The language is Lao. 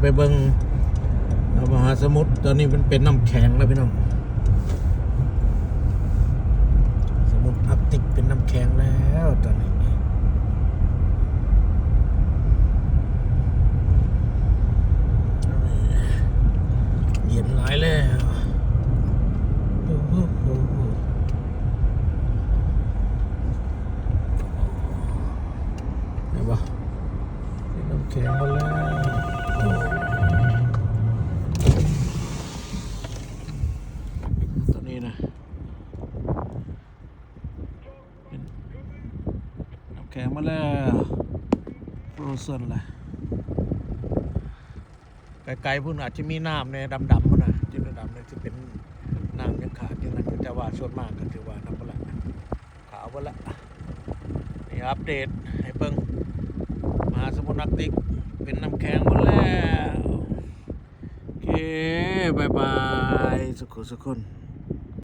ໄປເບິ່ງ ເອີ ມະຫາສະໝຸດ ຕອນນີ້ມັນເປັນນ້ຳແຂງແລ້ວພີ່ນ້ອງ. ສະໝຸດອາກຕິກເປັນນ້ຳແຂງແລ້ວຕອນນີ້ ເຢັນຫຼາຍແລ້ວ. ໂອ້ໂຫ ເຫັນບໍ່? ເປັນນ້ຳແຂງໝົດແລ້ວ. ໂອ້ ຕອນນີ້ນະ ເປັນນ້ຳແຂງໝົດແລ້ວ ໂຟຣເຊັນແລ້ວ. ໄກໆພຸ້ນອາດຈະມີນ້ຳແດ່ ດຳໆພຸ້ນນະ ຈຸດດຳໆນັ້ນຊິເປັນນ້ຳຍັງຂາດຢູ່ນັ້ນຢູ່ ແຕ່ວ່າສ່ວນມາກກໍຖືວ່ານັ້ນໝົດລະ ຂາວເບິດລະ. ນີ້ອັບເດດໃຫ້ເບິ່ງ ມະຫາສະໝຸດອາກຕິກເປັນນ້ຳແຂງໝົດແລ້ວ. ໂອເຄ ບາຍບາຍ ສຸຂູສຸຄົນ.